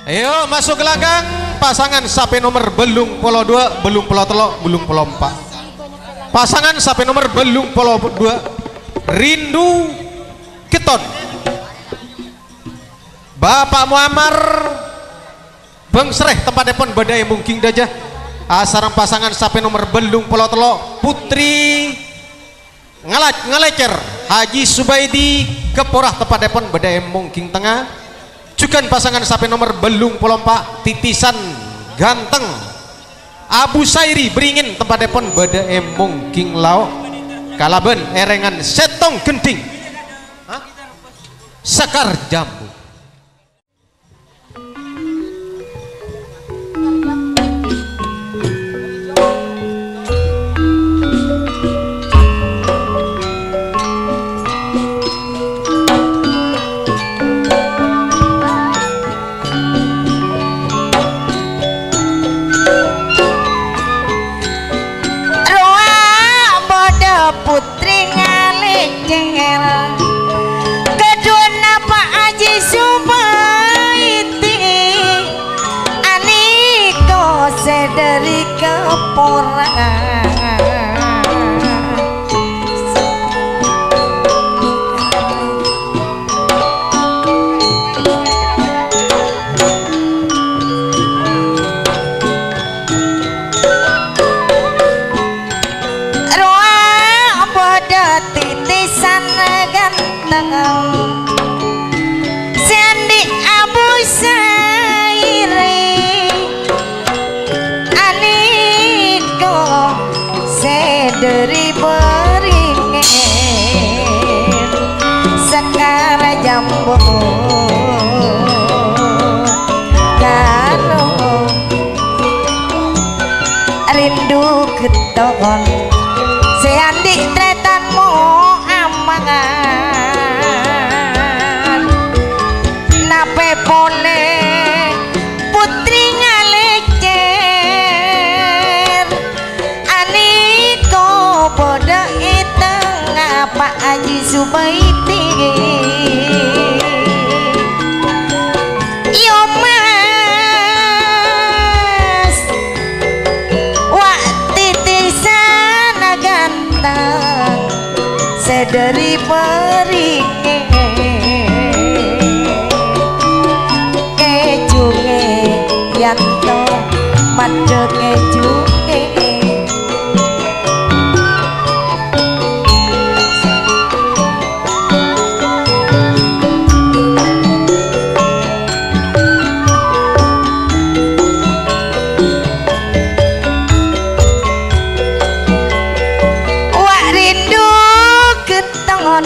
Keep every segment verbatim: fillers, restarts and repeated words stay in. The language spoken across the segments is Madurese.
Ayo, maso' ka langkang, pasangan sapè nomer bâllung polo duwâ', bâllung polo tello', bâllung polo empa'. Pasangan sapè nomer bâllung polo duwâ', Rindu Getton. Bapa' Muammar Bhângsrè, tempattèpon bâdâ è Mongghing Dâjâ. Asareng pasangan sapè nomer bâllung polo tello', Putri Ngalaj Ngalècèr, Haji Subaidi Ghâpora, tempattèpon bâdâ è Mongghing Tengnga. Jhughân pasangan sapè nomer bâllung polo empa', Titisan Ganteng, Abu Sairi Beringin, tempattèpon bâdâ è Mongghing Lao'. Kalabân èrèngan sèttong ghendhing. Hah? Sekar Jambu. Rowa bâdâ put- Putri Ngalècèr, kadhuwâna Pa' Haji Subaiti, anèko sè dâri Ghâpora. Rowa bâdâ titisan ganteng, sè andi' Abu Sairi, anèko sè dâri Beringin, Sekar Jambu karo Rindu Getton, sè andi' trètan Muammar. Napè polè Putri Ngalècèr, anèko bâdâ è tengnga Pa' Haji Subaiti. Yo Mas, wa' titisan ganteng sè dâri Beringin. Kèjhungè yanto maddhâ kèjhungè. Wa' Rindu Getton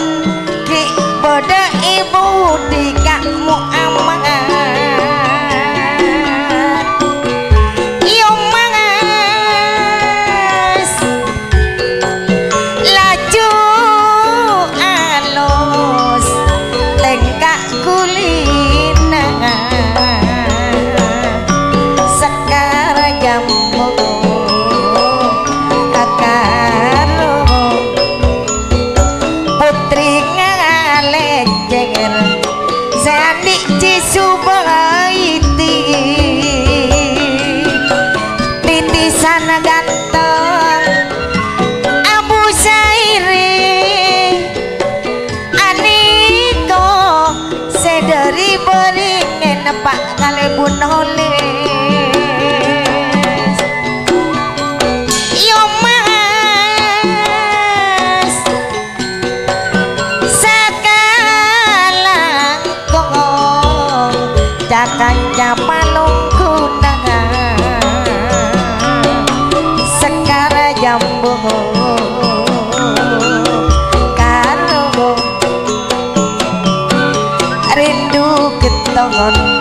ghi' bâdâ è budi Ka' Muammar. Yo Mas, laju alus tèngka' kulina Sekar Jambu karo Putri Ngalècèr, sè andi' Ji Subaiti, titisan ganteng Abu Sairi, anèko sè dâri Beringin Pa' Kalèbun Olis. Yo Mas, sakalangkong ca-kanca palongguna Sekar Jambu karo Rindu Getton.